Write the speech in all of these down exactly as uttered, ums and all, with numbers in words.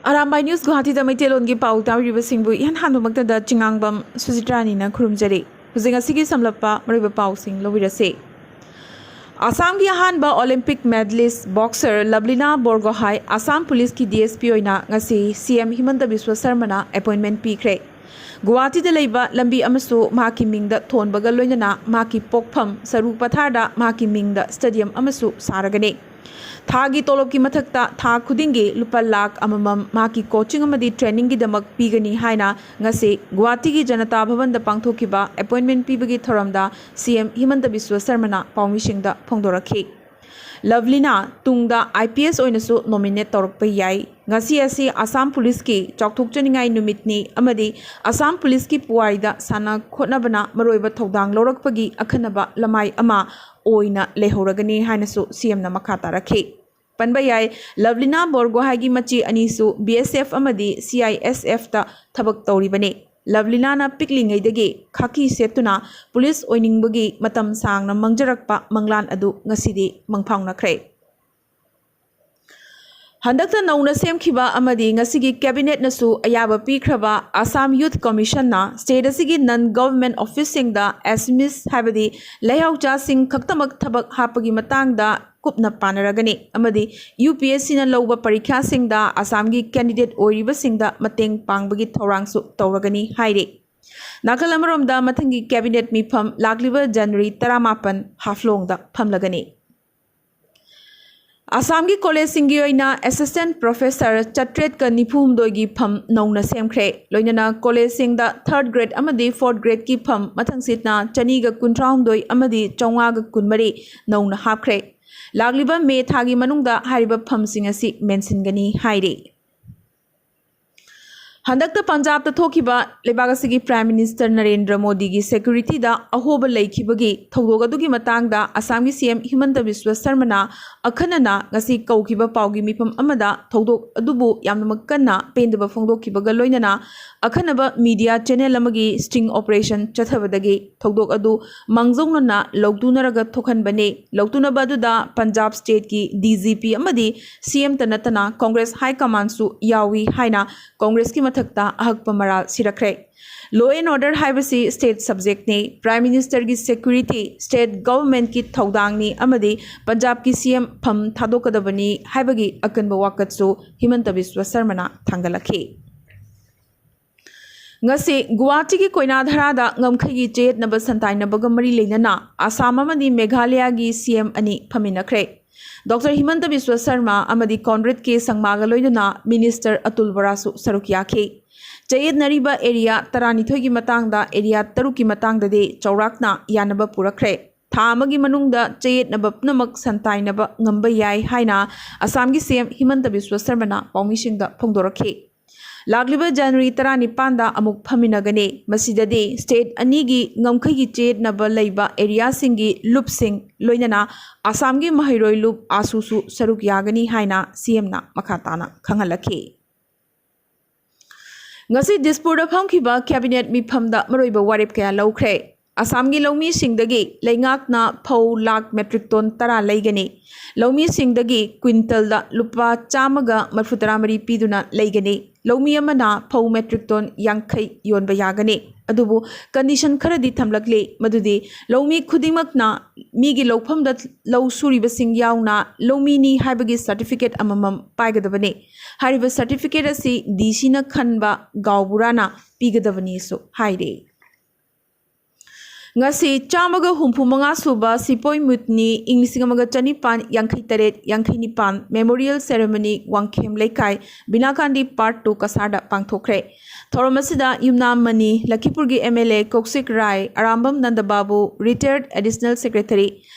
Arambai news ꯒꯨꯋꯥꯍꯥꯇꯤꯗ ꯃꯩꯇꯩꯂꯣꯟꯒꯤ ꯄꯥꯎ ꯇꯥꯕꯤꯔꯤꯕꯁꯤꯡꯕꯨ ꯏꯍꯥꯟ ꯍꯥꯟꯕꯃꯛꯇꯗ ꯆꯤꯉꯥꯡꯕꯝ ꯁꯨꯖꯤꯇ꯭ꯔꯥꯅꯤꯅ ꯈꯨꯔꯨꯝꯖꯔꯤ꯫ ꯍꯧꯖꯤꯛ ꯉꯁꯤꯒꯤ ꯁꯝꯂꯞꯄ ꯃꯔꯨꯑꯣꯏꯕ ꯄꯥꯎꯁꯤꯡ ꯂꯧꯕꯤꯔꯁꯤ꯫ ꯑꯁꯥꯝꯒꯤ ꯑꯍꯥꯟꯕ ꯑꯣꯂꯤꯝꯄꯤꯛ ꯃꯦꯗꯂꯤꯁ ꯕꯣꯛꯁꯔ ꯂꯕꯂꯤꯅꯥ ꯕꯣꯔꯒꯣꯍꯥꯏ ꯑꯁꯥꯝ ꯄꯨꯂꯤꯁꯀꯤ ꯗꯤ ꯑꯦꯁ ꯄꯤ ꯑꯣꯏꯅ ꯉꯁꯤ ꯁꯤ ꯑꯦꯝ ꯍꯤꯃꯟꯇ ꯕꯤꯁ꯭ꯋ ꯁꯔꯃꯅ ꯑꯦꯄꯣꯏꯟꯃꯦꯟ ꯄꯤꯈ꯭ꯔꯦ꯫ ꯒꯨꯋꯥꯍꯥꯇꯤꯗ ꯂꯩꯕ ꯂꯝꯕꯤ ꯑꯃꯁꯨ ꯃꯍꯥꯛꯀꯤ ꯃꯤꯡꯗ ꯊꯣꯟꯕꯒ ꯂꯣꯏꯅꯅ ꯃꯍꯥꯛꯀꯤ ꯄꯣꯛꯐꯝ ꯁꯔꯨ ꯄꯊꯥꯔꯗ ꯃꯍꯥꯛꯀꯤ ꯃꯤꯡꯗ ꯁ꯭ꯇꯦꯗꯤꯌꯝ ꯑꯃꯁꯨ ꯁꯥꯔꯒꯅꯤ꯫ ꯊꯥꯒꯤ ꯇꯣꯂꯣꯞꯀꯤ ꯃꯊꯛꯇ ꯊꯥ ꯈꯨꯗꯤꯡꯒꯤ ꯂꯨꯄꯥ ꯂꯥꯈ ꯑꯃꯃꯝ ꯃꯍꯥꯛꯀꯤ ꯀꯣꯆꯤꯡ ꯑꯃꯗꯤ ꯇ꯭ꯔꯦꯅꯤꯡꯒꯤꯗꯃꯛ ꯄꯤꯒꯅꯤ ꯍꯥꯏꯅ ꯉꯁꯤ ꯒꯨꯋꯥꯍꯥꯇꯤꯒꯤ ꯖꯅꯇꯥ ꯚꯕꯟꯗ ꯄꯥꯡꯊꯣꯛꯈꯤꯕ ꯑꯦꯄꯣꯏꯟꯃꯦꯟ ꯄꯤꯕꯒꯤ ꯊꯧꯔꯝꯗ ꯁꯤ ꯑꯦꯝ ꯍꯤꯃꯟꯇ ꯕꯤꯁ꯭ꯋ ꯁꯔꯃꯅ ꯄꯥꯎꯃꯤꯁꯤꯡꯗ ꯐꯣꯡꯗꯣꯔꯛꯈꯤ꯫ ꯂꯚꯂꯤꯅꯥ ꯇꯨꯡꯗ ꯑꯥꯏ ꯄꯤ ꯑꯦꯁ ꯑꯣꯏꯅꯁꯨ ꯅꯣꯃꯤꯅꯦꯠ ꯇꯧꯔꯛꯄ ꯌꯥꯏ꯫ ꯉꯁꯤ ꯑꯁꯤ ꯑꯁꯥꯝ ꯄꯨꯂꯤꯁꯀꯤ ꯆꯥꯎꯊꯣꯛꯆꯅꯤꯡꯉꯥꯏ ꯅꯨꯃꯤꯠꯅꯤ ꯑꯃꯗꯤ ꯑꯁꯥꯝ ꯄꯨꯂꯤꯁꯀꯤ ꯄꯨꯋꯥꯔꯤꯗ ꯁꯥꯟꯅ ꯈꯣꯠꯅꯕꯅ ꯃꯔꯨꯑꯣꯏꯕ ꯊꯧꯗꯥꯡ ꯂꯧꯔꯛꯄꯒꯤ ꯑꯈꯟꯅꯕ ꯂꯃꯥꯏ ꯑꯃ ꯑꯣꯏꯅ ꯂꯩꯍꯧꯔꯒꯅꯤ ꯍꯥꯏꯅꯁꯨ ꯁꯤ ꯑꯦꯝꯅ ꯃꯈꯥ ꯇꯥꯔꯛꯈꯤ꯫ ꯄꯟꯕ ꯌꯥꯏ, ꯂꯚꯂꯤꯅꯥ ꯕꯣꯔꯒꯣꯍꯥꯏꯒꯤ ꯃꯆꯦ ꯑꯅꯤꯁꯨ ꯕꯤ ꯑꯦꯁ ꯑꯦꯐ ꯑꯃꯗꯤ ꯁꯤ ꯑꯥꯏ ꯑꯦꯁ ꯑꯦꯐꯇ ꯊꯕꯛ ꯇꯧꯔꯤꯕꯅꯤ꯫ ꯂꯚꯂꯤꯅꯥꯅ ꯄꯤꯛꯂꯤꯉꯩꯗꯒꯤ ꯈꯥꯀꯤ ꯁꯦꯠꯇꯨꯅ ꯄꯨꯂꯤꯁ ꯑꯣꯏꯅꯤꯡꯕꯒꯤ ꯃꯇꯝ ꯁꯥꯡꯅ ꯃꯪꯖꯔꯛꯄ ꯃꯪꯂꯥꯟ ꯑꯗꯨ ꯉꯁꯤꯗꯤ ꯃꯪꯐꯥꯎꯅꯈ꯭ꯔꯦ꯫ ꯍꯟꯗꯛꯇ ꯅꯧꯅ ꯁꯦꯝꯈꯤꯕ ꯑꯃꯗꯤ ꯉꯁꯤꯒꯤ ꯀꯦꯕꯤꯅꯦꯠꯅꯁꯨ ꯑꯌꯥꯕ ꯄꯤꯈ꯭ꯔꯕ ꯑꯁꯥꯝ ꯌꯨꯊ ꯀꯃꯤꯁꯟꯅ ꯁ꯭ꯇꯦꯠ ꯑꯁꯤꯒꯤ ꯅꯟ ꯒꯚꯔꯟꯃꯦꯟꯠ ꯑꯣꯐꯤꯁꯁꯤꯡꯗ ꯑꯦꯁꯃꯤꯁ ꯍꯥꯏꯕꯗꯤ ꯂꯩꯍꯥꯎꯆꯥꯁꯤꯡ ꯈꯛꯇꯃꯛ ꯊꯕꯛ ꯍꯥꯞꯄꯒꯤ ꯃꯇꯥꯡꯗ ꯀꯨꯞꯅ ꯄꯥꯅꯔꯒꯅꯤ ꯑꯃꯗꯤ ꯌꯨ ꯄꯤ ꯑꯦꯁ ꯁꯤꯅ ꯂꯧꯕ ꯄꯔꯤꯈ꯭ꯌꯥꯁꯤꯡꯗ ꯑꯁꯥꯝꯒꯤ ꯀꯦꯟꯗꯤꯗꯦꯠ ꯑꯣꯏꯔꯤꯕꯁꯤꯡꯗ ꯃꯇꯦꯡ ꯄꯥꯡꯕꯒꯤ ꯊꯧꯔꯥꯡꯁꯨ ꯇꯧꯔꯒꯅꯤ ꯍꯥꯏꯔꯤ꯫ ꯅꯥꯀꯜ ꯑꯃꯔꯣꯝꯗ ꯃꯊꯪꯒꯤ ꯀꯦꯕꯤꯅꯦꯠ ꯃꯤꯐꯝ ꯂꯥꯛꯂꯤꯕ ꯖꯅꯋꯥꯔꯤ ꯇꯔꯥꯃꯥꯄꯟ ꯍꯥꯐꯂꯣꯡꯗ ꯐꯝꯂꯒꯅꯤ꯫ ꯑꯁꯥꯝꯒꯤ ꯀꯣꯂꯦꯖꯁꯤꯡꯒꯤ ꯑꯣꯏꯅ ꯑꯦꯁꯤꯁꯇꯦꯟꯠ ꯄ꯭ꯔꯣꯐꯦꯁꯔ ꯆꯥꯇ꯭ꯔꯦꯠꯀ ꯅꯤꯐꯨ ꯍꯨꯝꯗꯣꯏꯒꯤ ꯐꯝ ꯅꯧꯅ ꯁꯦꯝꯈ꯭ꯔꯦ꯫ ꯂꯣꯏꯅꯅ ꯀꯣꯂꯦꯖꯁꯤꯡꯗ ꯊꯥꯔꯠ ꯒ꯭ꯔꯦꯗ ꯑꯃꯗꯤ ꯐꯣꯔꯠ ꯒ꯭ꯔꯦꯗꯀꯤ ꯐꯝ ꯃꯊꯪꯁꯤꯠꯅ ꯆꯅꯤꯒ ꯀꯨꯟꯊ꯭ꯔꯥ ꯍꯨꯝꯗꯣꯏ ꯑꯃꯗꯤ ꯆꯥꯝꯃꯉꯥꯒ ꯀꯨꯟꯃꯔꯤ ꯅꯧꯅ ꯍꯥꯞꯈ꯭ꯔꯦ꯫ ꯂꯥꯛꯂꯤꯕ ꯃꯦ ꯊꯥꯒꯤ ꯃꯅꯨꯡꯗ ꯍꯥꯏꯔꯤꯕ ꯐꯝꯁꯤꯡ ꯑꯁꯤ ꯃꯦꯟꯁꯤꯟꯒꯅꯤ ꯍꯥꯏꯔꯤ꯫ ꯍꯟꯗꯛꯇ ꯄꯟꯖꯥꯕꯇ ꯊꯣꯛꯈꯤꯕ ꯂꯩꯕꯥꯛ ꯑꯁꯤꯒꯤ Prime Minister ꯅꯔꯦꯟꯗ꯭ꯔ ꯃꯣꯗꯤꯒꯤ security ꯗ ꯑꯍꯣꯕ ꯂꯩꯈꯤꯕꯒꯤ ꯊꯧꯗꯣꯛ ꯑꯗꯨꯒꯤ ꯃꯇꯥꯡꯗ ꯑꯁꯥꯝꯒꯤ C M ꯍꯤꯃꯟꯇ ꯕꯤꯁ꯭ꯋ ꯁꯔꯃꯅ ꯑꯈꯟꯅꯅ ꯉꯁꯤ ꯀꯧꯈꯤꯕ ꯄꯥꯎꯒꯤ ꯃꯤꯐꯝ ꯑꯃꯗ ꯊꯧꯗꯣꯛ ꯑꯗꯨꯕꯨ ꯌꯥꯝꯅꯃꯛ ꯀꯟꯅ ꯄꯦꯟꯗꯕ ꯐꯣꯡꯗꯣꯛꯈꯤꯕꯒ ꯂꯣꯏꯅꯅ ꯑꯈꯟꯅꯕ media channel ꯑꯃꯒꯤ sting operation ꯆꯠꯊꯕꯗꯒꯤ ꯊꯧꯗꯣꯛ ꯑꯗꯨ ꯃꯥꯡꯖꯧꯅꯅ ꯂꯧꯇꯨꯅꯔꯒ ꯊꯣꯛꯍꯟꯕꯅꯤ꯫ ꯂꯧꯇꯨꯅꯕ ꯑꯗꯨꯗ ꯄꯟꯖꯥꯕ state ꯀꯤ D G P ꯑꯃꯗꯤ C M ꯇ ꯅꯠꯇꯅ Congress High Command ꯁꯨ ꯌꯥꯎꯏ ꯍꯥꯏꯅ Congress ꯀꯤ ꯃꯊꯛꯇ ꯑꯍꯛꯄ ꯃꯔꯥꯜ ꯁꯤꯔꯛꯈ꯭ꯔꯦ꯫ Law and order ꯍꯥꯏꯕꯁꯤ state subject ꯅꯤ꯫ Prime Minister ꯒꯤ security state government ꯀꯤ ꯊꯧꯗꯥꯡꯅꯤ ꯑꯃꯗꯤ ꯄꯟꯖꯥꯕꯀꯤ C M ꯐꯝ ꯊꯥꯗꯣꯛꯀꯗꯕꯅꯤ ꯍꯥꯏꯕꯒꯤ ꯑꯀꯟꯕ ꯋꯥꯀꯠꯁꯨ ꯍꯤꯃꯟꯇ ꯕꯤꯁ꯭ꯋ ꯁꯔꯃꯅ ꯊꯥꯡꯒꯠꯂꯛꯈꯤ꯫ ꯉꯁꯤ ꯒꯨꯋꯥꯍꯥꯇꯤꯒꯤ ꯀꯣꯏꯅꯥꯙꯔꯥꯗ ꯉꯝꯈꯩꯒꯤ ꯆꯌꯦꯠꯅꯕ ꯁꯟꯇꯥꯏꯅꯕꯒ ꯃꯔꯤ ꯂꯩꯅꯅ ꯑꯁꯥꯝ ꯑꯃꯗꯤ ꯃꯦꯘꯥꯂꯌꯥꯒꯤ C M ꯑꯅꯤ ꯐꯝꯃꯤꯟꯅꯈ꯭ꯔꯦ꯫ Doctor ꯍꯤꯃꯟꯇ ꯕꯤꯁ꯭ꯋ ꯁꯔꯃ ꯑꯃꯗꯤ Conrad K ꯁꯪꯃꯥꯒ ꯂꯣꯏꯅꯅ Minister ꯑꯇꯨꯜ ꯕꯣꯔꯥꯁꯨ ꯁꯔꯨꯛ ꯌꯥꯈꯤ꯫ ꯆꯌꯦꯠꯅꯔꯤꯕ area ꯇꯔꯥꯅꯤꯊꯣꯏꯒꯤ ꯃꯇꯥꯡꯗ area ꯇꯔꯨꯛꯀꯤ ꯃꯇꯥꯡꯗꯗꯤ ꯆꯥꯎꯔꯥꯛꯅ ꯌꯥꯅꯕ ꯄꯨꯔꯛꯈ꯭ꯔꯦ꯫ ꯊꯥ ꯑꯃꯒꯤ ꯃꯅꯨꯡꯗ ꯆꯌꯦꯠꯅꯕ ꯄꯨꯝꯅꯃꯛ ꯁꯟꯇꯥꯏꯅꯕ ꯉꯝꯕ ꯌꯥꯏ ꯍꯥꯏꯅ ꯑꯁꯥꯝꯒꯤ C M ꯍꯤꯃꯟꯇ ꯕꯤꯁ꯭ꯋ ꯁꯔꯃꯅ ꯄꯥꯎꯃꯤꯁꯤꯡꯗ ꯐꯣꯡꯗꯣꯔꯛꯈꯤ꯫ ꯂꯥꯛꯂꯤꯕ January ꯇꯔꯥꯅꯤꯄꯥꯟꯗ ꯑꯃꯨꯛ ꯐꯝꯃꯤꯟꯅꯒꯅꯤ꯫ ꯃꯁꯤꯗꯗꯤ state ꯑꯅꯤꯒꯤ ꯉꯝꯈꯩꯒꯤ ꯆꯌꯦꯠꯅꯕ ꯂꯩꯕ area ꯁꯤꯡꯒꯤ ꯂꯨꯞꯁꯤꯡ ꯂꯣꯏꯅꯅ ꯑꯁꯥꯝꯒꯤ ꯃꯍꯩꯔꯣꯏ ꯂꯨꯞ ꯑꯥꯁꯨꯁꯨ ꯁꯔꯨꯛ ꯌꯥꯒꯅꯤ ꯍꯥꯏꯅ C M ꯅ ꯃꯈꯥ ꯇꯥꯅ ꯈꯪꯍꯜꯂꯛꯈꯤ꯫ ꯉꯁꯤ ꯗꯤꯁꯄꯨꯔꯗ ꯐꯝꯈꯤꯕ cabinet ꯃꯤꯐꯝꯗ ꯃꯔꯨꯑꯣꯏꯕ ꯋꯥꯔꯦꯞ ꯀꯌꯥ ꯂꯧꯈ꯭ꯔꯦ꯫ ꯑꯁꯥꯝꯒꯤ ꯂꯧꯃꯤꯁꯤꯡꯗꯒꯤ ꯂꯩꯉꯥꯛꯅ ꯐꯧ ꯂꯥꯈ metric ton ꯇꯔꯥ ꯂꯩꯒꯅꯤ꯫ ꯂꯧꯃꯤꯁꯤꯡꯗꯒꯤ quintal ꯗ ꯂꯨꯄꯥ ꯆꯥꯝꯃꯒ ꯃꯔꯤꯐꯨꯇꯔꯥ ꯃꯔꯤ ꯄꯤꯗꯨꯅ ꯂꯩꯒꯅꯤ꯫ ꯂꯧꯃꯤ ꯑꯃꯅ ꯐꯧ metric ton ꯌꯥꯡꯈꯩ ꯌꯣꯟꯕ ꯌꯥꯒꯅꯤ꯫ ꯑꯗꯨꯕꯨ condition ꯈꯔꯗꯤ ꯊꯝꯂꯛꯂꯤ, ꯃꯗꯨꯗꯤ ꯂꯧꯃꯤ ꯈꯨꯗꯤꯡꯃꯛꯅ ꯃꯤꯒꯤ ꯂꯧꯐꯝꯗ ꯂꯧ ꯁꯨꯔꯤꯕꯁꯤꯡ ꯌꯥꯎꯅ ꯂꯧꯃꯤꯅꯤ ꯍꯥꯏꯕꯒꯤ certificate ꯑꯃꯃꯝ ꯄꯥꯏꯒꯗꯕꯅꯤ꯫ ꯍꯥꯏꯔꯤꯕ certificate ꯑꯁꯤ D C ꯅ ꯈꯟꯕ ꯒꯥꯎ ꯕꯨꯔꯥꯅ ꯄꯤꯒꯗꯕꯅꯤꯁꯨ ꯍꯥꯏꯔꯤ꯫ ꯉꯁꯤ ꯆꯥꯝꯃꯒ ꯍꯨꯝꯐꯨ ꯃꯉꯥ ꯁꯨꯕ ꯁꯤꯄꯣꯏ ꯃꯨꯠꯅꯤ ꯏꯪ ꯂꯤꯁꯤꯡ ꯑꯃꯒ ꯆꯅꯤꯄꯥꯟ ꯌꯥꯡꯈꯩ ꯇꯔꯦꯠ ꯌꯥꯡꯈꯩ ꯅꯤꯄꯥꯟ Memorial Ceremony ꯋꯥꯡꯈꯦꯝ ꯂꯩꯀꯥꯏ ꯕꯤꯅꯥꯀꯥꯟꯗꯤ Part two ꯀꯁꯥꯔꯗ ꯄꯥꯡꯊꯣꯛꯈ꯭ꯔꯦ꯫ ꯊꯧꯔꯝ ꯑꯁꯤꯗ ꯌꯨꯝꯅꯥꯝ ꯃꯅꯤ, ꯂꯈꯤꯄꯨꯔꯒꯤ M L A Kaushik Rai, Arambam ꯅꯟꯗꯕꯥꯕꯨ, retired Additional Secretary,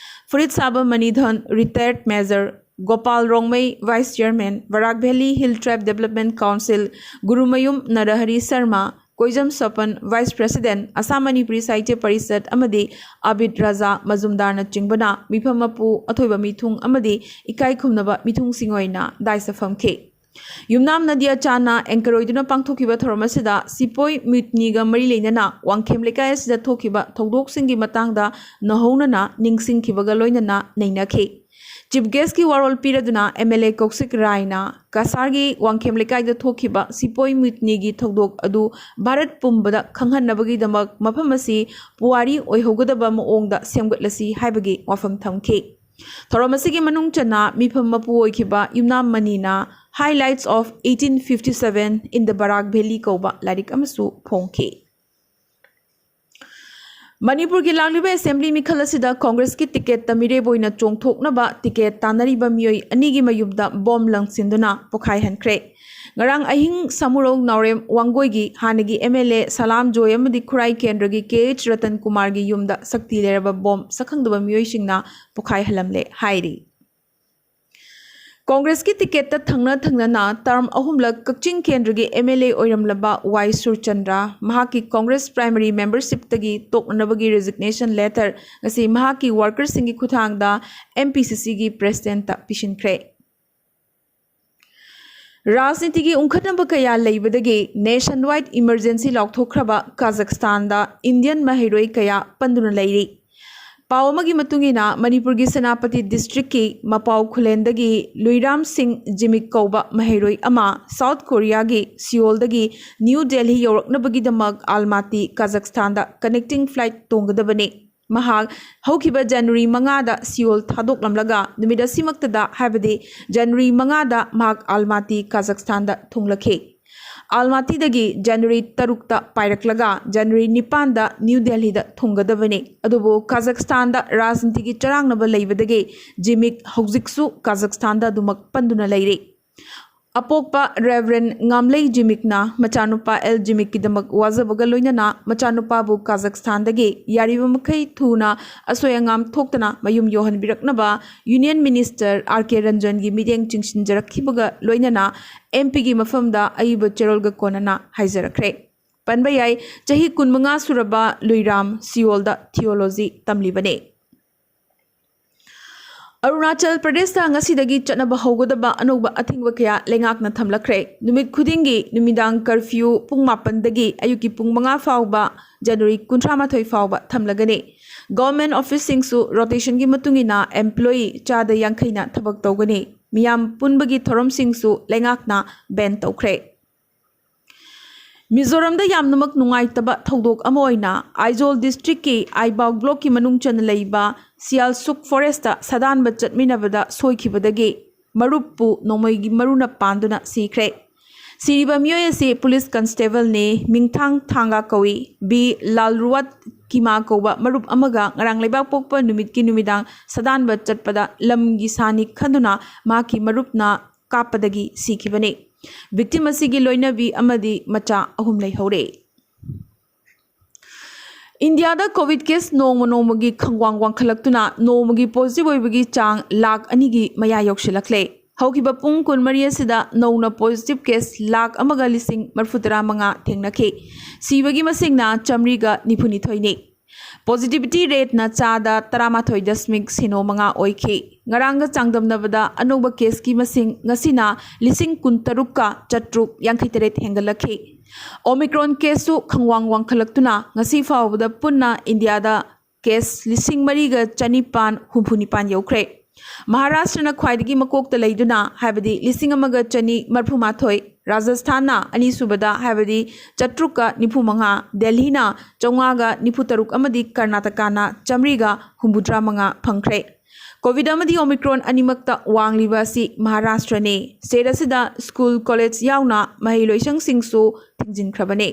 ꯐꯨꯔꯤꯠ ꯁꯥꯕ Manidhan, retired Major, Gopal Rongmei, Vice Chairman, Barak valley hill tribal development council, Gurumayum Narahari Sarma, Koijam Sopen, Vice President, Assam Manipuri Sahitya Parishad ꯑꯃꯗꯤ ꯑꯕꯤꯗ ꯔꯥꯖꯥ ꯃꯖꯨꯝꯗꯥꯔꯅꯆꯤꯡꯕꯅ ꯃꯤꯐꯝ ꯃꯄꯨ, ꯑꯊꯣꯏꯕ ꯃꯤꯊꯨꯡ ꯑꯃꯗꯤ ꯏꯀꯥꯏ ꯈꯨꯝꯅꯕ ꯃꯤꯊꯨꯡꯁꯤꯡ ꯑꯣꯏꯅ ꯗꯥꯏꯁꯇ ꯐꯝꯈꯤ꯫ ꯌꯨꯝꯅꯥꯝ ꯅꯗꯤꯌꯥ ꯆꯥꯅ anchor ꯑꯣꯏꯗꯨꯅ ꯄꯥꯡꯊꯣꯛꯈꯤꯕ ꯊꯧꯔꯝ ꯑꯁꯤꯗ ꯁꯤꯄꯣꯏ ꯃ꯭ꯌꯨꯇꯤꯅꯤꯒ ꯃꯔꯤ ꯂꯩꯅꯅ ꯋꯥꯡꯈꯦꯝ ꯂꯩꯀꯥꯏ ꯑꯁꯤꯗ ꯊꯣꯛꯈꯤꯕ ꯊꯧꯗꯣꯛꯁꯤꯡꯒꯤ ꯃꯇꯥꯡꯗ ꯅꯧꯍꯧꯅꯅ ꯅꯤꯡꯁꯤꯡꯈꯤꯕꯒ ꯂꯣꯏꯅꯅ ꯅꯩꯅꯈꯤ꯫ Chief Guest ꯀꯤ ꯋꯥꯔꯣꯜ ꯄꯤꯔꯗꯨꯅ MLA ꯀꯧꯁꯤꯛ ꯔꯥꯏꯅ ꯀꯁꯥꯔꯒꯤ ꯋꯥꯡꯈꯦꯝ ꯂꯩꯀꯥꯏꯗ ꯊꯣꯛꯈꯤꯕ ꯁꯤꯄꯣꯏ ꯃ꯭ꯌꯨꯇꯤꯅꯤꯒꯤ ꯊꯧꯗꯣꯛ ꯑꯗꯨ ꯚꯥꯔꯠ ꯄꯨꯝꯕꯗ ꯈꯪꯍꯟꯅꯕꯒꯤꯗꯃꯛ ꯃꯐꯝ ꯑꯁꯤ ꯄꯨꯋꯥꯔꯤ ꯑꯣꯏꯍꯧꯒꯗꯕ ꯃꯑꯣꯡꯗ ꯁꯦꯝꯒꯠꯂꯁꯤ ꯍꯥꯏꯕꯒꯤ ꯋꯥꯐꯝ ꯊꯝꯈꯤ꯫ ꯊꯧꯔꯝ ꯑꯁꯤꯒꯤ ꯃꯅꯨꯡ ꯆꯟꯅ ꯃꯤꯐꯝ ꯃꯄꯨ ꯑꯣꯏꯈꯤꯕ ꯌꯨꯝꯅꯥꯝ ꯃꯅꯤꯅ Highlights of eighteen fifty-seven in the Barak Valley ꯀꯧꯕ ꯂꯥꯏꯔꯤꯛ ꯑꯃꯁꯨ ꯐꯣꯡꯈꯤ꯫ ꯃꯅꯤꯄꯨꯔꯒꯤ ꯂꯥꯛꯂꯤꯕ ꯑꯦꯁꯦꯝꯕ꯭ꯂꯤ ꯃꯤꯈꯜ ꯑꯁꯤꯗ ꯀꯣꯡꯒ꯭ꯔꯦꯁꯀꯤ ꯇꯤꯀꯦꯠꯇ ꯃꯤꯔꯦꯞ ꯑꯣꯏꯅ ꯆꯣꯡꯊꯣꯛꯅꯕ ꯇꯤꯀꯦꯠ ꯇꯥꯟꯅꯔꯤꯕ ꯃꯤꯑꯣꯏ ꯑꯅꯤꯒꯤ ꯃꯌꯨꯝꯗ ꯕꯣꯝ ꯂꯪꯁꯤꯟꯗꯨꯅ ꯄꯣꯈꯥꯏꯍꯟꯈ꯭ꯔꯦ꯫ ꯉꯔꯥꯡ ꯑꯍꯤꯡ ꯁꯥꯃꯨꯔꯧ ꯅꯥꯎꯔꯦꯝ ꯋꯥꯡꯒꯣꯏꯒꯤ ꯍꯥꯟꯅꯒꯤ MLA ꯁꯂꯥꯝ ꯖꯣꯏ ꯑꯃꯗꯤ ꯈꯨꯔꯥꯏ ꯀꯦꯟꯗ꯭ꯔꯒꯤ KH ꯔꯇꯟ ꯀꯨꯃꯥꯔꯒꯤ ꯌꯨꯝꯗ ꯁꯛꯇꯤ ꯂꯩꯔꯕ ꯕꯣꯝ ꯁꯛꯈꯪꯗꯕ ꯃꯤꯑꯣꯏꯁꯤꯡꯅ ꯄꯣꯈꯥꯏꯍꯜꯂꯝꯂꯦ ꯍꯥꯏꯔꯤ꯫ ꯀꯣꯡꯒ꯭ꯔꯦꯁꯀꯤ ꯇꯤꯀꯦꯠꯇ ꯊꯪꯅ ꯊꯪꯅꯅ ꯇꯔꯝ ꯑꯍꯨꯝꯂꯛ ꯀꯛꯆꯤꯡ ꯀꯦꯟꯗ꯭ꯔꯒꯤ MLA ꯑꯣꯏꯔꯝꯂꯕ ꯋꯥꯏ ꯁꯨꯔꯆꯟꯗ꯭ꯔ ꯃꯍꯥꯛꯀꯤ ꯀꯣꯡꯒ꯭ꯔꯦꯁ ꯄ꯭ꯔꯥꯏꯃꯔꯤ ꯃꯦꯝꯕꯔꯁꯤꯞꯇꯒꯤ ꯇꯣꯛꯅꯅꯕꯒꯤ ꯔꯤꯖꯤꯒꯅꯦꯁꯟ ꯂꯦꯇꯔ ꯉꯁꯤ ꯃꯍꯥꯛꯀꯤ ꯋꯥꯔꯀꯔꯁꯤꯡꯒꯤ ꯈꯨꯠꯊꯥꯡꯗ MPCCꯒꯤ ꯄ꯭ꯔꯦꯁꯤꯗꯦꯟꯠꯇ ꯄꯤꯁꯤꯟꯈ꯭ꯔꯦ꯫ ꯔꯥꯖꯅꯤꯇꯤꯒꯤ ꯎꯪꯈꯠꯅꯕ ꯀꯌꯥ ꯂꯩꯕꯗꯒꯤ ꯅꯦꯁꯟ ꯋꯥꯏꯗ ꯏꯃꯔꯖꯦꯟꯁꯤ ꯂꯥꯎꯊꯣꯛꯈ꯭ꯔꯕ ꯀꯥꯖꯛꯁꯇꯥꯟꯗ ꯏꯟꯗꯤꯌꯟ ꯃꯍꯩꯔꯣꯏ ꯀꯌꯥ ꯄꯟꯗꯨꯅ ꯂꯩꯔꯤ꯫ ꯄꯥꯎ ꯑꯃꯒꯤ ꯃꯇꯨꯡ ꯏꯟꯅ, ꯃꯅꯤꯄꯨꯔꯒꯤ ꯁꯦꯅꯥꯄꯇꯤ ꯗꯤꯁꯇ꯭ꯔꯤꯛꯀꯤ ꯃꯄꯥꯎ ꯈꯨꯂꯦꯟꯗꯒꯤ ꯂꯨꯏꯔꯥꯝ ꯁꯤꯡ ꯖꯤꯃꯤꯛ ꯀꯧꯕ ꯃꯍꯩꯔꯣꯏ ꯑꯃ ꯁꯥꯎꯠ ꯀꯣꯔꯤꯌꯥꯒꯤ ꯁꯤꯑꯣꯜꯗꯒꯤ ꯅ꯭ꯌꯨ ꯗꯦꯜꯍꯤ ꯌꯧꯔꯛꯅꯕꯒꯤꯗꯃꯛ ꯑꯜꯃꯥꯇꯤ, ꯀꯥꯖꯛꯁꯇꯥꯟꯗ connecting flight ꯇꯣꯡꯒꯗꯕꯅꯤ꯫ ꯃꯍꯥꯛ ꯍꯧꯈꯤꯕ ꯖꯅꯋꯥꯔꯤ ꯃꯉꯥꯗ ꯁꯤꯑꯣꯜ ꯊꯥꯗꯣꯛꯂꯝꯂꯒ ꯅꯨꯃꯤꯠ ꯑꯁꯤꯃꯛꯇꯗ, ꯍꯥꯏꯕꯗꯤ ꯖꯅꯋꯥꯔꯤ ꯃꯉꯥꯗ ꯃꯍꯥꯛ ꯑꯜꯃꯥꯇꯤ, ꯀꯥꯖꯛꯁꯇꯥꯟꯗ ꯊꯨꯡꯂꯛꯈꯤ꯫ ꯑꯜꯃꯥꯇꯤꯗꯒꯤ ꯖꯅꯋꯥꯔꯤ ꯇꯔꯨꯛꯇ ꯄꯥꯏꯔꯛꯂꯒ ꯖꯅꯋꯥꯔꯤ ꯅꯤꯄꯥꯟꯗ ꯅ꯭ꯌꯨ ꯗꯦꯜꯍꯤꯗ ꯊꯨꯡꯒꯗꯕꯅꯤ꯫ ꯑꯗꯨꯕꯨ ꯀꯥꯖꯛꯁꯇꯥꯟꯗ ꯔꯥꯖꯅꯤꯇꯤꯒꯤ ꯆꯔꯥꯡꯅꯕ ꯂꯩꯕꯗꯒꯤ ꯖꯤꯃꯤꯛ ꯍꯧꯖꯤꯛꯁꯨ ꯀꯥꯖꯛꯁꯇꯥꯟꯗ ꯑꯗꯨꯃꯛ ꯄꯟꯗꯨꯅ ꯂꯩꯔꯤ꯫ ꯑꯄꯣꯛꯄ ꯔꯦꯚꯔꯦꯟ ꯉꯥꯝꯂꯩ ꯖꯤꯃꯤꯛꯅ ꯃꯆꯥꯅꯨꯄꯥ ꯑꯦꯜ ꯖꯤꯃꯤꯛꯀꯤꯗꯃꯛ ꯋꯥꯖꯕꯒ ꯂꯣꯏꯅꯅ ꯃꯆꯥꯅꯨꯄꯥꯕꯨ ꯀꯥꯖꯥꯛꯁꯇꯥꯟꯗꯒꯤ ꯌꯥꯔꯤꯕ ꯃꯈꯩ ꯊꯨꯅ ꯑꯁꯣꯏ ꯑꯉꯥꯝ ꯊꯣꯛꯇꯅ ꯃꯌꯨꯝ ꯌꯧꯍꯟꯕꯤꯔꯛꯅꯕ ꯌꯨꯅꯤꯌꯟ ꯃꯤꯅꯤꯁꯇꯔ ꯑꯥꯔ ꯀꯦ ꯔꯟꯖꯟꯒꯤ ꯃꯤꯠꯌꯦꯡ ꯆꯤꯡꯁꯤꯟꯖꯔꯛꯈꯤꯕꯒ ꯂꯣꯏꯅꯅ ꯑꯦꯝ ꯄꯤꯒꯤ ꯃꯐꯝꯗ ꯑꯏꯕ ꯆꯦꯔꯣꯜꯒ ꯀꯣꯟꯅꯅ ꯍꯥꯏꯖꯔꯛꯈ꯭ꯔꯦ꯫ ꯄꯟꯕ ꯌꯥꯏ, ꯆꯍꯤ ꯀꯨꯟꯃꯉꯥ ꯁꯨꯔꯕ ꯂꯨꯏꯔꯥꯝ ꯁꯤꯑꯣꯜꯗ ꯊꯤꯑꯣꯂꯣꯖꯤ ꯇꯝꯂꯤꯕꯅꯤ꯫ ꯑꯔꯨꯅꯥꯆꯜ ꯄ꯭ꯔꯗꯦꯁꯇ ꯉꯁꯤꯗꯒꯤ ꯆꯠꯅꯕ ꯍꯧꯒꯗꯕ ꯑꯅꯧꯕ ꯑꯊꯤꯡꯕ ꯀꯌꯥ ꯂꯩꯉꯥꯛꯅ ꯊꯝꯂꯛꯈ꯭ꯔꯦ꯫ ꯅꯨꯃꯤꯠ ꯈꯨꯗꯤꯡꯒꯤ ꯅꯨꯃꯤꯗꯥꯡ ꯀꯔꯐ꯭ꯌꯨ ꯄꯨꯡ ꯃꯥꯄꯟꯗꯒꯤ ꯑꯌꯨꯛꯀꯤ ꯄꯨꯡ ꯃꯉꯥ ꯐꯥꯎꯕ, ꯖꯅꯋꯥꯔꯤ ꯀꯨꯟꯊ꯭ꯔꯥ ꯃꯥꯊꯣꯏ ꯐꯥꯎꯕ ꯊꯝꯂꯒꯅꯤ꯫ ꯒꯚꯔꯟꯃꯦꯟꯠ ꯑꯣꯐꯤꯁꯁꯤꯡꯁꯨ ꯔꯣꯇꯦꯁꯟꯒꯤ ꯃꯇꯨꯡ ꯏꯟꯅ ꯑꯦꯝꯄ꯭ꯂꯣꯌꯤ ꯆꯥꯗ ꯌꯥꯡꯈꯩꯅ ꯊꯕꯛ ꯇꯧꯒꯅꯤ꯫ ꯃꯤꯌꯥꯝ ꯄꯨꯟꯕꯒꯤ ꯊꯧꯔꯝꯁꯤꯡꯁꯨ ꯂꯩꯉꯥꯛꯅ ꯕꯦꯟ ꯇꯧꯈ꯭ꯔꯦ꯫ ꯃꯤꯖꯣꯔꯥꯝꯗ ꯌꯥꯝꯅꯃꯛ ꯅꯨꯡꯉꯥꯏꯇꯕ ꯊꯧꯗꯣꯛ ꯑꯃ ꯑꯣꯏꯅ ꯑꯥꯏꯖꯣꯜ ꯗꯤꯁꯇ꯭ꯔꯤꯛꯀꯤ ꯑꯥꯏꯕꯥꯎ ꯕ꯭ꯂꯣꯛꯀꯤ ꯃꯅꯨꯡ ꯆꯟꯅ ꯂꯩꯕ ꯁꯤꯌꯥꯜꯁꯨꯛ ꯐꯣꯔꯦꯁꯇ ꯁꯥꯗꯥꯟꯕ ꯆꯠꯃꯤꯟꯅꯕꯗ ꯁꯣꯏꯈꯤꯕꯗꯒꯤ ꯃꯔꯨꯞꯄꯨ ꯅꯣꯡꯃꯩꯒꯤ ꯃꯔꯨꯅ ꯄꯥꯟꯗꯨꯅ ꯁꯤꯈ꯭ꯔꯦ꯫ ꯁꯤꯔꯤꯕ ꯃꯤꯑꯣꯏ ꯑꯁꯤ ꯄꯨꯂꯤꯁ ꯀꯟꯁꯇꯦꯕꯜꯅꯤ, ꯃꯤꯡꯊꯥꯡ ꯊꯥꯡꯒꯥ ꯀꯧꯏ꯫ ꯕꯤ ꯂꯥꯜꯔꯨꯋꯥꯠ ꯀꯤꯃꯥ ꯀꯧꯕ ꯃꯔꯨꯞ ꯑꯃꯒ ꯉꯔꯥꯡ ꯂꯩꯕꯥꯛꯄꯣꯛꯄ ꯅꯨꯃꯤꯠꯀꯤ ꯅꯨꯃꯤꯗꯥꯡ ꯁꯥꯗꯥꯟꯕ ꯆꯠꯄꯗ ꯂꯝꯒꯤ ꯁꯥꯅꯤ ꯈꯟꯗꯨꯅ ꯃꯍꯥꯛꯀꯤ ꯃꯔꯨꯞꯅ ꯀꯥꯞꯄꯗꯒꯤ ꯁꯤꯈꯤꯕꯅꯤ꯫ ꯚꯤꯛꯇꯤꯝ ꯑꯁꯤꯒꯤ ꯂꯣꯏꯅꯕꯤ ꯑꯃꯗꯤ ꯃꯆꯥ ꯑꯍꯨꯝ ꯂꯩꯍꯧꯔꯦ꯫ ꯏꯟꯗꯤꯌꯥꯗ ꯀꯣꯚꯤꯗ ꯀꯦꯁ ꯅꯣꯡꯃ ꯅꯣꯡꯃꯒꯤ ꯈꯪꯋꯥꯡ ꯋꯥꯡꯈꯠꯂꯛꯇꯨꯅ ꯅꯣꯡꯃꯒꯤ ꯄꯣꯖꯤꯇꯤꯚ ꯑꯣꯏꯕꯒꯤ ꯆꯥꯡ ꯂꯥꯈ ꯑꯅꯤꯒꯤ ꯃꯌꯥ ꯌꯧꯁꯤꯜꯂꯛꯂꯦ꯫ ꯍꯧꯈꯤꯕ ꯄꯨꯡ ꯀꯨꯟꯃꯔꯤ ꯑꯁꯤꯗ ꯅꯧꯅ ꯄꯣꯖꯤꯇꯤꯚ ꯀꯦꯁ ꯂꯥꯈ ꯑꯃꯒ ꯂꯤꯁꯤꯡ ꯃꯔꯤꯐꯨ ꯇꯔꯥ ꯃꯉꯥ ꯊꯦꯡꯅꯈꯤ꯫ ꯁꯤꯕꯒꯤ ꯃꯁꯤꯡꯅ ꯆꯥꯃꯔꯤꯒ ꯅꯤꯐꯨ ꯅꯤꯊꯣꯏꯅꯤ꯫ ꯄꯣꯖꯤꯇꯤꯚꯤꯇꯤ ꯔꯦꯠꯅ ꯆꯥꯗ ꯇꯔꯥꯃꯥꯊꯣꯏ ꯗꯁꯃꯤꯛ ꯁꯤꯅꯣ ꯃꯉꯥ ꯑꯣꯏꯈꯤ꯫ ꯉꯔꯥꯡꯒ ꯆꯥꯡꯗꯝꯅꯕꯗ ꯑꯅꯧꯕ ꯀꯦꯁꯀꯤ ꯃꯁꯤꯡ ꯉꯁꯤꯅ ꯂꯤꯁꯤꯡ ꯀꯨꯟꯇꯔꯨꯛꯀ ꯆꯥꯇ꯭ꯔꯨꯛ ꯌꯥꯡꯈꯩ ꯇꯔꯦꯠ ꯍꯦꯟꯒꯠꯂꯛꯈꯤ꯫ ꯑꯣꯃꯤꯀ꯭ꯔꯣꯟ ꯀꯦꯁꯁꯨ ꯈꯪꯋꯥꯡ ꯋꯥꯡꯈꯠꯂꯛꯇꯨꯅ ꯉꯁꯤ ꯐꯥꯎꯕꯗ ꯄꯨꯟꯅ ꯏꯟꯗꯤꯌꯥꯗ ꯀꯦꯁ ꯂꯤꯁꯤꯡ ꯃꯔꯤꯒ ꯆꯅꯤꯄꯥꯟ ꯍꯨꯝꯐꯨ ꯅꯤꯄꯥꯟ ꯌꯧꯈ꯭ꯔꯦ꯫ ꯃꯍꯥꯔꯥꯁꯇ꯭ꯔꯅ ꯈ꯭ꯋꯥꯏꯗꯒꯤ ꯃꯀꯣꯛꯇ ꯂꯩꯗꯨꯅ, ꯍꯥꯏꯕꯗꯤ ꯂꯤꯁꯤꯡ ꯑꯃꯒ ꯆꯅꯤ ꯃꯔꯤꯐꯨ ꯃꯥꯊꯣꯏ, ꯔꯥꯖꯁꯊꯥꯟꯅ ꯑꯅꯤꯁꯨꯕꯗ, ꯍꯥꯏꯕꯗꯤ ꯆꯥꯇ꯭ꯔꯨꯛꯀ ꯅꯤꯐꯨ ꯃꯉꯥ, ꯗꯦꯜꯍꯤꯅ ꯆꯥꯝꯃꯉꯥꯒ ꯅꯤꯐꯨ ꯇꯔꯨꯛ ꯑꯃꯗꯤ ꯀꯔꯅꯥꯇꯀꯥꯅ ꯆꯥꯃꯔꯤꯒ ꯍꯨꯝꯐꯨꯇꯔꯥ ꯃꯉꯥ ꯐꯪꯈ꯭ꯔꯦ꯫ ꯀꯣꯚꯤꯗ ꯑꯃꯗꯤ ꯑꯣꯃꯤꯀ꯭ꯔꯣꯟ ꯑꯅꯤꯃꯛꯇ ꯋꯥꯡꯂꯤꯕ ꯑꯁꯤ ꯃꯍꯥꯔꯥꯁꯇ꯭ꯔꯅꯤ꯫ ꯁ꯭ꯇꯦꯠ ꯑꯁꯤꯗ ꯁ꯭ꯀꯨꯜ, ꯀꯣꯂꯦꯖ ꯌꯥꯎꯅ ꯃꯍꯩꯂꯣꯏꯁꯪꯁꯤꯡꯁꯨ ꯊꯤꯡꯖꯤꯟꯈ꯭ꯔꯕꯅꯤ꯫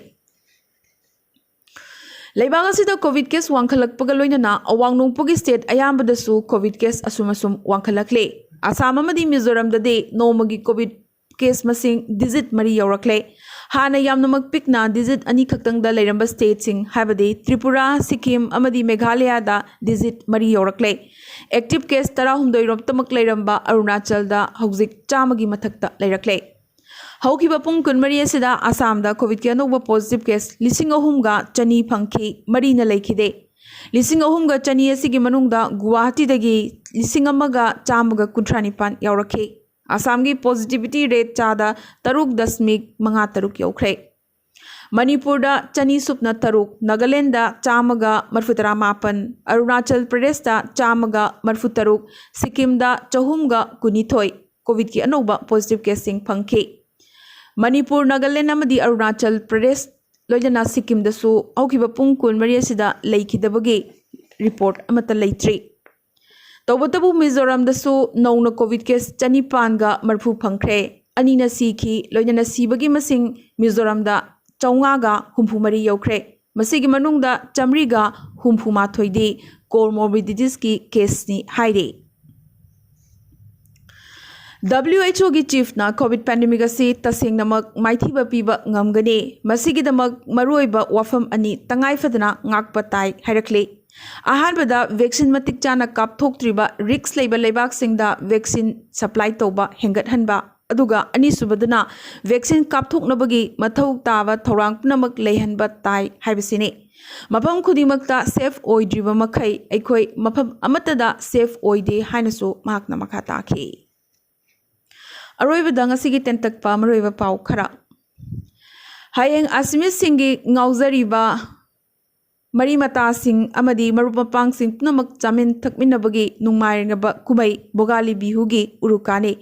ꯂꯩꯕꯥꯛ ꯑꯁꯤꯗ ꯀꯣꯚꯤꯗ ꯀꯦꯁ ꯋꯥꯡꯈꯠꯂꯛꯄꯒ ꯂꯣꯏꯅꯅ ꯑꯋꯥꯡ ꯅꯣꯡꯄꯣꯛꯀꯤ ꯁ꯭ꯇꯦꯠ ꯑꯌꯥꯝꯕꯗꯁꯨ ꯀꯣꯚꯤꯗ ꯀꯦꯁ ꯑꯁꯨꯝ ꯑꯁꯨꯝ ꯋꯥꯡꯈꯠꯂꯛꯂꯤ꯫ ꯑꯁꯥꯝ ꯑꯃꯗꯤ ꯃꯤꯖꯣꯔꯥꯝꯗꯗꯤ ꯅꯣꯡꯃꯒꯤ ꯀꯣꯚꯤꯗ ꯀꯦꯁ ꯃꯁꯤꯡ ꯗꯤꯖꯤꯠ ꯃꯔꯤ ꯌꯧꯔꯛꯂꯦ꯫ ꯍꯥꯟꯅ ꯌꯥꯝꯅꯃꯛ ꯄꯤꯛꯅ ꯗꯤꯖꯤꯠ ꯑꯅꯤ ꯈꯛꯇꯪꯗ ꯂꯩꯔꯝꯕ ꯁ꯭ꯇꯦꯠꯁꯤꯡ, ꯍꯥꯏꯕꯗꯤ ꯇ꯭ꯔꯤꯄꯨꯔꯥ, ꯁꯤꯛꯀꯤꯝ ꯑꯃꯗꯤ ꯃꯦꯘꯥꯂꯌꯥꯗ ꯗꯤꯖꯤꯠ ꯃꯔꯤ ꯌꯧꯔꯛꯂꯦ꯫ ꯑꯦꯛꯇꯤꯚ ꯀꯦꯁ ꯇꯔꯥꯍꯨꯝꯗꯣꯏ ꯔꯣꯝꯇꯃꯛ ꯂꯩꯔꯝꯕ ꯑꯔꯨꯅꯥꯆꯜꯗ ꯍꯧꯖꯤꯛ ꯆꯥꯝꯃꯒꯤ ꯃꯊꯛꯇ ꯂꯩꯔꯛꯂꯦ꯫ ꯍꯧꯈꯤꯕ ꯄꯨꯡ ꯀꯨꯟꯃꯔꯤ ꯑꯁꯤꯗ ꯑꯁꯥꯝꯗ ꯀꯣꯚꯤꯗꯀꯤ ꯑꯅꯧꯕ ꯄꯣꯖꯤꯇꯤꯚ ꯀꯦꯁ ꯂꯤꯁꯤꯡ ꯑꯍꯨꯝꯒ ꯆꯅꯤ ꯐꯪꯈꯤ, ꯃꯔꯤꯅ ꯂꯩꯈꯤꯗꯦ꯫ ꯂꯤꯁꯤꯡ ꯑꯍꯨꯝꯒ ꯆꯅꯤ ꯑꯁꯤꯒꯤ ꯃꯅꯨꯡꯗ ꯒꯨꯋꯥꯍꯥꯇꯤꯗꯒꯤ ꯂꯤꯁꯤꯡ ꯑꯃꯒ ꯆꯥꯝꯃꯒ ꯀꯨꯟꯊ꯭ꯔꯥ ꯅꯤꯄꯥꯟ ꯌꯥꯎꯔꯛꯈꯤ꯫ ꯑꯁꯥꯝꯒꯤ ꯄꯣꯖꯤꯇꯤꯚꯤꯇꯤ ꯔꯦꯠ ꯆꯥꯗ ꯇꯔꯨꯛ ꯗꯁꯃꯤꯛ ꯃꯉꯥ ꯇꯔꯨꯛ ꯌꯧꯈ꯭ꯔꯦ꯫ ꯃꯅꯤꯄꯨꯔꯗ ꯆꯅꯤ ꯁꯨꯞꯅ ꯇꯔꯨꯛ, ꯅꯥꯒꯥꯂꯦꯟꯗ ꯆꯥꯝꯃꯒ ꯃꯔꯐꯨ ꯇꯔꯥ ꯃꯥꯄꯟ, ꯑꯔꯨꯅꯥꯆꯜ ꯄ꯭ꯔꯗꯦꯁꯇ ꯆꯥꯝꯃꯒ ꯃꯔꯐꯨ ꯇꯔꯨꯛ, ꯁꯤꯛꯀꯤꯝꯗ ꯆꯍꯨꯝꯒ ꯀꯨꯟꯅꯤꯊꯣꯏ ꯀꯣꯚꯤꯗꯀꯤ ꯑꯅꯧꯕ ꯄꯣꯖꯤꯇꯤꯚ ꯀꯦꯁꯁꯤꯡ ꯐꯪꯈꯤ꯫ ꯃꯅꯤꯄꯨꯔ, ꯅꯥꯒꯥꯂꯦꯟ ꯑꯃꯗꯤ ꯑꯔꯨꯅꯥꯆꯜ ꯄ꯭ꯔꯗꯦꯁ, ꯂꯣꯏꯅꯅ ꯁꯤꯛꯀꯤꯝꯗꯁꯨ ꯍꯧꯈꯤꯕ ꯄꯨꯡ ꯀꯨꯟꯃꯔꯤ ꯑꯁꯤꯗ ꯂꯩꯈꯤꯗꯕꯒꯤ ꯔꯤꯄꯣꯔꯠ ꯑꯃꯠꯇ ꯂꯩꯇ꯭ꯔꯤ꯫ ꯇꯧꯕꯇꯕꯨ ꯃꯤꯖꯣꯔꯥꯝꯗꯁꯨ ꯅꯧꯅ ꯀꯣꯚꯤꯗ ꯀꯦꯁ ꯆꯅꯤꯄꯥꯟꯒ ꯃꯔꯐꯨ ꯐꯪꯈ꯭ꯔꯦ꯫ ꯑꯅꯤꯅ ꯁꯤꯈꯤ, ꯂꯣꯏꯅꯅ ꯁꯤꯕꯒꯤ ꯃꯁꯤꯡ ꯃꯤꯖꯣꯔꯥꯝꯗ ꯆꯥꯝꯃꯉꯥꯒ ꯍꯨꯝꯐꯨ ꯃꯔꯤ ꯌꯧꯈ꯭ꯔꯦ꯫ ꯃꯁꯤꯒꯤ ꯃꯅꯨꯡꯗ ꯆꯥꯝꯃꯔꯤꯒ ꯍꯨꯝꯐꯨ ꯃꯥꯊꯣꯏꯗꯤ ꯀꯣꯃꯣꯔꯕꯤꯗꯤꯇꯤꯁꯀꯤ ꯀꯦꯁꯅꯤ ꯍꯥꯏꯔꯤ꯫ ꯗꯕ꯭ꯂꯤꯌꯨ ꯑꯩꯆ ꯑꯣꯒꯤ ꯆꯤꯐꯅ ꯀꯣꯚꯤꯗ ꯄꯦꯟꯗꯦꯃꯤꯛ ꯑꯁꯤ ꯇꯁꯦꯡꯅꯃꯛ ꯃꯥꯏꯊꯤꯕ ꯄꯤꯕ ꯉꯝꯒꯅꯤ꯫ ꯃꯁꯤꯒꯤꯗꯃꯛ ꯃꯔꯨꯑꯣꯏꯕ ꯋꯥꯐꯝ ꯑꯅꯤ ꯇꯉꯥꯏ ꯐꯗꯅ ꯉꯥꯛꯄ ꯇꯥꯏ ꯍꯥꯏꯔꯛꯂꯤ꯫ ꯑꯍꯥꯟꯕꯗ, ꯚꯦꯛꯁꯤꯟ ꯃꯇꯤꯛ ꯆꯥꯅ ꯀꯥꯞꯊꯣꯛꯇ꯭ꯔꯤꯕ ꯔꯤꯁ꯭ꯛ ꯂꯩꯕ ꯂꯩꯕꯥꯛꯁꯤꯡꯗ ꯚꯦꯛꯁꯤꯟ ꯁꯄ꯭ꯂꯥꯏ ꯇꯧꯕ ꯍꯦꯟꯒꯠꯍꯟꯕ, ꯑꯗꯨꯒ ꯑꯅꯤꯁꯨꯕꯗꯅ, ꯚꯦꯛꯁꯤꯟ ꯀꯥꯞꯊꯣꯛꯅꯕꯒꯤ ꯃꯊꯧ ꯇꯥꯕ ꯊꯧꯔꯥꯡ ꯄꯨꯝꯅꯃꯛ ꯂꯩꯍꯟꯕ ꯇꯥꯏ ꯍꯥꯏꯕꯁꯤꯅꯤ꯫ ꯃꯐꯝ ꯈꯨꯗꯤꯡꯃꯛꯇ ꯁꯦꯐ ꯑꯣꯏꯗ꯭ꯔꯤꯕ ꯃꯈꯩ ꯑꯩꯈꯣꯏ ꯃꯐꯝ ꯑꯃꯠꯇꯗ ꯁꯦꯐ ꯑꯣꯏꯗꯦ ꯍꯥꯏꯅꯁꯨ ꯃꯍꯥꯛꯅ ꯃꯈꯥ ꯇꯥꯈꯤ꯫ ꯑꯔꯣꯏꯕꯗ ꯉꯁꯤꯒꯤ ꯇꯦꯟꯇꯛꯄ ꯃꯔꯨꯑꯣꯏꯕ ꯄꯥꯎ ꯈꯔ꯫ ꯍꯌꯦꯡ ꯑꯁꯥꯃꯤꯁꯁꯤꯡꯒꯤ ꯉꯥꯎꯖꯔꯤꯕ ꯃꯔꯤ ꯃꯇꯥꯁꯤꯡ ꯑꯃꯗꯤ ꯃꯔꯨꯞ ꯃꯄꯥꯡꯁꯤꯡ ꯄꯨꯝꯅꯃꯛ ꯆꯥꯃꯤꯟ ꯊꯛꯃꯤꯟꯅꯕꯒꯤ ꯅꯨꯡꯉꯥꯏꯔꯕ ꯀꯨꯝꯍꯩ ꯚꯣꯒꯥꯂꯤ ꯕꯤꯍꯨꯒꯤ ꯎꯔꯨꯀꯥꯅꯤ꯫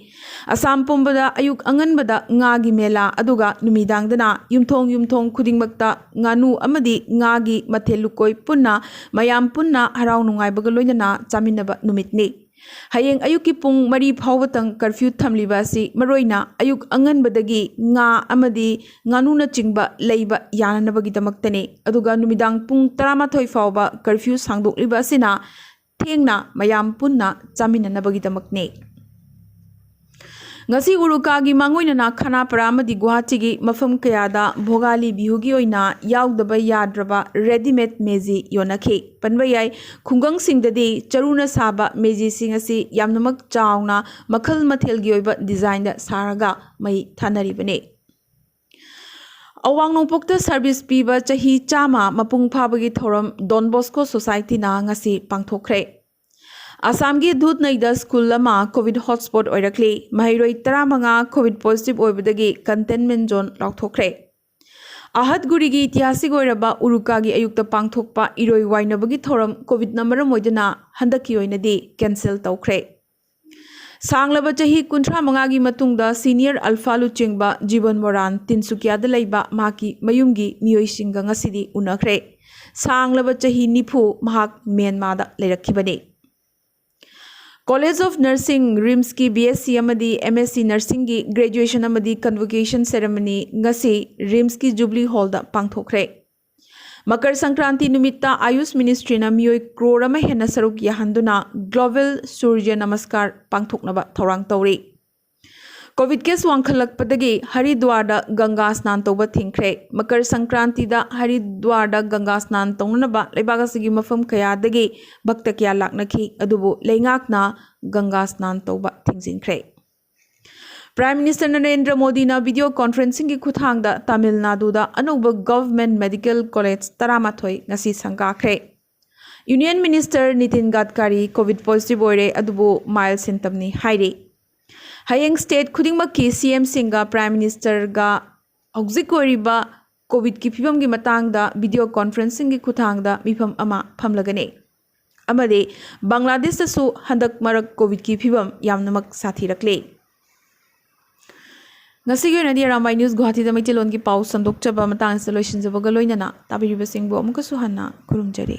ꯑꯁꯥꯝ ꯄꯨꯝꯕꯗ ꯑꯌꯨꯛ ꯑꯉꯟꯕꯗ ꯉꯥꯒꯤ ꯃꯦꯂꯥ, ꯑꯗꯨꯒ ꯅꯨꯃꯤꯗꯥꯡꯗꯅ ꯌꯨꯝꯊꯣꯡ ꯌꯨꯝꯊꯣꯡ ꯈꯨꯗꯤꯡꯃꯛꯇ ꯉꯥꯅꯨ ꯑꯃꯗꯤ ꯉꯥꯒꯤ ꯃꯊꯦꯜ ꯂꯨꯀꯣꯏ ꯄꯨꯟꯅ ꯃꯌꯥꯝ ꯄꯨꯟꯅ ꯍꯔꯥꯎ ꯅꯨꯡꯉꯥꯏꯕꯒ ꯂꯣꯏꯅꯅ ꯆꯥꯃꯤꯟꯅꯕ ꯅꯨꯃꯤꯠꯅꯤ꯫ ꯍꯌꯦꯡ ꯑꯌꯨꯛꯀꯤ ꯄꯨꯡ ꯃꯔꯤ ꯐꯥꯎꯕꯇꯪ ꯀꯔꯐ꯭ꯌꯨ ꯊꯝꯂꯤꯕ ꯑꯁꯤ ꯃꯔꯨꯑꯣꯏꯅ ꯑꯌꯨꯛ ꯑꯉꯟꯕꯗꯒꯤ ꯉꯥ ꯑꯃꯗꯤ ꯉꯥꯅꯨꯅꯆꯤꯡꯕ ꯂꯩꯕ ꯌꯥꯅꯅꯕꯒꯤꯗꯃꯛꯇꯅꯤ꯫ ꯑꯗꯨꯒ ꯅꯨꯃꯤꯗꯥꯡ ꯄꯨꯡ ꯇꯔꯥꯃꯥꯊꯣꯏ ꯐꯥꯎꯕ ꯀꯔꯐ꯭ꯌꯨ ꯁꯥꯡꯗꯣꯛꯂꯤꯕ ꯑꯁꯤꯅ ꯊꯦꯡꯅ ꯃꯌꯥꯝ ꯄꯨꯟꯅ ꯆꯥꯃꯤꯟꯅꯅꯕꯒꯤꯗꯃꯛꯅꯤ꯫ ꯉꯁꯤ ꯎꯔꯨꯀꯥꯒꯤ ꯃꯥꯡꯑꯣꯏꯅꯅ ꯈꯥꯅꯥꯄꯥꯔꯥ ꯑꯃꯗꯤ ꯒꯨꯋꯥꯍꯥꯇꯤꯒꯤ ꯃꯐꯝ ꯀꯌꯥꯗ ꯚꯣꯒꯥꯂꯤ ꯕꯤꯍꯨꯒꯤ ꯑꯣꯏꯅ ꯌꯥꯎꯗꯕ ꯌꯥꯗ꯭ꯔꯕ ꯔꯦꯗꯤꯃꯦꯗ ꯃꯦꯖꯤ ꯌꯣꯟꯅꯈꯤ꯫ ꯄꯟꯕ ꯌꯥꯏ, ꯈꯨꯡꯒꯪꯁꯤꯡꯗꯗꯤ ꯆꯔꯨꯅ ꯁꯥꯕ ꯃꯦꯖꯤꯁꯤꯡ ꯑꯁꯤ ꯌꯥꯝꯅꯃꯛ ꯆꯥꯎꯅ ꯃꯈꯜ ꯃꯊꯦꯜꯒꯤ ꯑꯣꯏꯕ ꯗꯤꯖꯥꯏꯟꯗ ꯁꯥꯔꯒ ꯃꯩ ꯊꯥꯅꯔꯤꯕꯅꯤ꯫ ꯑꯋꯥꯡ ꯅꯣꯡꯄꯣꯛꯇ ꯁꯔꯚꯤꯁ ꯄꯤꯕ ꯆꯍꯤ ꯆꯥꯝꯃ ꯃꯄꯨꯡ ꯐꯥꯕꯒꯤ ꯊꯧꯔꯝ ꯗꯣꯟ ꯕꯣꯁꯀꯣ ꯁꯣꯁꯥꯏꯇꯤꯅ ꯉꯁꯤ ꯄꯥꯡꯊꯣꯛꯈ꯭ꯔꯦ꯫ ꯑꯁꯥꯝꯒꯤ ꯙꯨꯠꯅꯩꯗ ꯁ꯭ꯀꯨꯜ ꯑꯃ ꯀꯣꯚꯤꯗ ꯍꯣꯠꯁ꯭ꯄꯣꯠ ꯑꯣꯏꯔꯛꯂꯤ꯫ ꯃꯍꯩꯔꯣꯏ ꯇꯔꯥꯃꯉꯥ ꯀꯣꯚꯤꯗ ꯄꯣꯖꯤꯇꯤꯚ ꯑꯣꯏꯕꯗꯒꯤ ꯀꯟꯇꯦꯟꯃꯦꯟ ꯖꯣꯟ ꯂꯥꯎꯊꯣꯛꯈ꯭ꯔꯦ꯫ ꯑꯍꯠꯒꯨꯔꯤꯒꯤ ꯏꯇꯤꯍꯥꯁꯤꯛ ꯑꯣꯏꯔꯕ ꯎꯔꯨꯀꯥꯒꯤ ꯑꯌꯨꯛꯇ ꯄꯥꯡꯊꯣꯛꯄ ꯏꯔꯣꯏ ꯋꯥꯏꯅꯕꯒꯤ ꯊꯧꯔꯝ ꯀꯣꯚꯤꯗꯅ ꯃꯔꯝ ꯑꯣꯏꯗꯨꯅ ꯍꯟꯗꯛꯀꯤ ꯑꯣꯏꯅꯗꯤ ꯀꯦꯟꯁꯦꯜ ꯇꯧꯈ꯭ꯔꯦ꯫ ꯁꯥꯡꯂꯕ ꯆꯍꯤ ꯀꯨꯟꯊ꯭ꯔꯥ ꯃꯉꯥꯒꯤ ꯃꯇꯨꯡꯗ ꯁꯤꯅꯤꯌꯔ ꯑꯜꯐꯥ ꯂꯨꯆꯤꯡꯕ ꯖꯤꯕꯟ ꯃꯣꯔꯥꯟ ꯇꯤꯟꯁꯨꯀꯤꯌꯥꯗ ꯂꯩꯕ ꯃꯍꯥꯛꯀꯤ ꯃꯌꯨꯝꯒꯤ ꯃꯤꯑꯣꯏꯁꯤꯡꯒ ꯉꯁꯤꯗꯤ ꯎꯅꯈ꯭ꯔꯦ꯫ ꯁꯥꯡꯂꯕ ꯆꯍꯤ ꯅꯤꯐꯨ ꯃꯍꯥꯛ ꯃ꯭ꯌꯥꯟꯃꯥꯔꯗ ꯂꯩꯔꯛꯈꯤꯕꯅꯤ꯫ ꯀꯣꯂꯦꯖ ꯑꯣꯐ ꯅꯔꯁꯤꯡ, ꯔꯤꯝꯁꯀꯤ ꯕꯤ ꯑꯦꯁ ꯁꯤ ꯑꯃꯗꯤ ꯑꯦꯝ ꯑꯦꯁ ꯁꯤ ꯅꯔꯁꯤꯡꯒꯤ ꯒ꯭ꯔꯦꯖꯨꯑꯦꯁꯟ ꯑꯃꯗꯤ ꯀꯟꯚꯣꯀꯦꯁꯟ ꯁꯦꯔꯦꯃꯅꯤ ꯉꯁꯤ ꯔꯤꯝꯁꯀꯤ ꯖꯨꯕꯂꯤ ꯍꯣꯜꯗ ꯄꯥꯡꯊꯣꯛꯈ꯭ꯔꯦ꯫ ꯃꯀꯔ ꯁꯪꯀ꯭ꯔꯥꯟꯇꯤ ꯅꯨꯃꯤꯠꯇ ꯑꯌꯨꯁ ꯃꯤꯅꯤꯁꯇ꯭ꯔꯤꯅ ꯃꯤꯑꯣꯏ ꯀ꯭ꯔꯣꯔ ꯑꯃ ꯍꯦꯟꯅ ꯁꯔꯨꯛ ꯌꯥꯍꯟꯗꯨꯅ ꯒ꯭ꯂꯣꯕꯦꯜ ꯁꯨꯔꯖ꯭ꯌ ꯅꯃꯁꯀꯥꯔ ꯄꯥꯡꯊꯣꯛꯅꯕ ꯊꯧꯔꯥꯡ ꯇꯧꯔꯤ꯫ ꯀꯣꯚꯤꯗ ꯀꯦꯁ ꯋꯥꯡꯈꯠꯂꯛꯄꯗꯒꯤ ꯍꯔꯤꯗ꯭ꯋꯥꯔꯗ ꯒꯪꯒꯥ ꯁ꯭ꯅꯥꯟ ꯇꯧꯕ ꯊꯤꯡꯈ꯭ꯔꯦ꯫ ꯃꯀꯔ ꯁꯪꯀ꯭ꯔꯥꯟꯇꯤꯗ ꯍꯔꯤꯗ꯭ꯋꯥꯔꯗ ꯒꯪꯒꯥ ꯁ꯭ꯅꯥꯟ ꯇꯧꯅꯅꯕ ꯂꯩꯕꯥꯛ ꯑꯁꯤꯒꯤ ꯃꯐꯝ ꯀꯌꯥꯗꯒꯤ ꯚꯛꯇ ꯀꯌꯥ ꯂꯥꯛꯅꯈꯤ, ꯑꯗꯨꯕꯨ ꯂꯩꯉꯥꯛꯅ ꯒꯪꯒꯥ ꯁ꯭ꯅꯥꯟ ꯇꯧꯕ ꯊꯤꯡꯖꯤꯟꯈ꯭ꯔꯦ꯫ ꯄ꯭ꯔꯥꯏꯝ ꯃꯤꯅꯤꯁꯇꯔ ꯅꯔꯦꯟꯗ꯭ꯔ ꯃꯣꯗꯤꯅ ꯚꯤꯗꯤꯑꯣ ꯀꯣꯟꯐ꯭ꯔꯦꯟꯁꯤꯡꯒꯤ ꯈꯨꯠꯊꯥꯡꯗ ꯇꯥꯃꯤꯜ ꯅꯥꯗꯨꯗ ꯑꯅꯧꯕ ꯒꯚꯔꯟꯃꯦꯟꯠ ꯃꯦꯗꯤꯀꯦꯜ ꯀꯣꯂꯦꯖ ꯇꯔꯥꯃꯥꯊꯣꯏ ꯉꯁꯤ ꯁꯪꯒꯥꯈ꯭ꯔꯦ꯫ Union minister Nitin ꯒꯗꯀꯥꯔꯤ COVID positive ꯑꯣꯏꯔꯦ, ꯑꯗꯨꯕꯨ ꯃꯥꯏꯜꯗ ꯁꯤꯝꯇꯝꯅꯤ ꯍꯥꯏꯔꯤ꯫ ꯍꯌꯦꯡ ꯁ꯭ꯇꯦꯠ ꯈꯨꯗꯤꯡꯃꯛꯀꯤ ꯁꯤ ꯑꯦꯝꯁꯤꯡꯒ ꯄ꯭ꯔꯥꯏꯝ ꯃꯤꯅꯤꯁꯇꯔꯒ ꯍꯧꯖꯤꯛ ꯑꯣꯏꯔꯤꯕ ꯀꯣꯚꯤꯗꯀꯤ ꯐꯤꯕꯝꯒꯤ ꯃꯇꯥꯡꯗ ꯚꯤꯗꯤꯑꯣ ꯀꯣꯟꯐ꯭ꯔꯦꯟꯁꯤꯡꯒꯤ ꯈꯨꯠꯊꯥꯡꯗ ꯃꯤꯐꯝ ꯑꯃ ꯐꯝꯂꯒꯅꯤ꯫ ꯑꯃꯗꯤ ꯕꯪꯒ꯭ꯂꯥꯗꯦꯁꯇꯁꯨ ꯍꯟꯗꯛ ꯃꯔꯛ ꯀꯣꯚꯤꯗꯀꯤ ꯐꯤꯕꯝ ꯌꯥꯝꯅꯃꯛ ꯁꯥꯊꯤꯔꯛꯂꯤ꯫ ꯉꯁꯤꯒꯤ ꯑꯣꯏꯅꯗꯤ ꯑꯔꯥꯝꯕꯥꯏ ꯅ꯭ꯌꯨꯁ ꯒꯨꯋꯥꯍꯥꯇꯤꯗ ꯃꯩꯇꯩꯂꯣꯟꯒꯤ ꯄꯥꯎ ꯁꯟꯗꯣꯛꯆꯕ ꯃꯇꯥꯡ ꯑꯁꯤꯗ ꯂꯣꯏꯁꯤꯟꯖꯕꯒ ꯂꯣꯏꯅꯅ ꯇꯥꯕꯤꯔꯤꯕꯁꯤꯡꯕꯨ ꯑꯃꯨꯛꯀꯁꯨ ꯍꯟꯅ ꯈꯨꯔꯨꯝꯖꯔꯤ꯫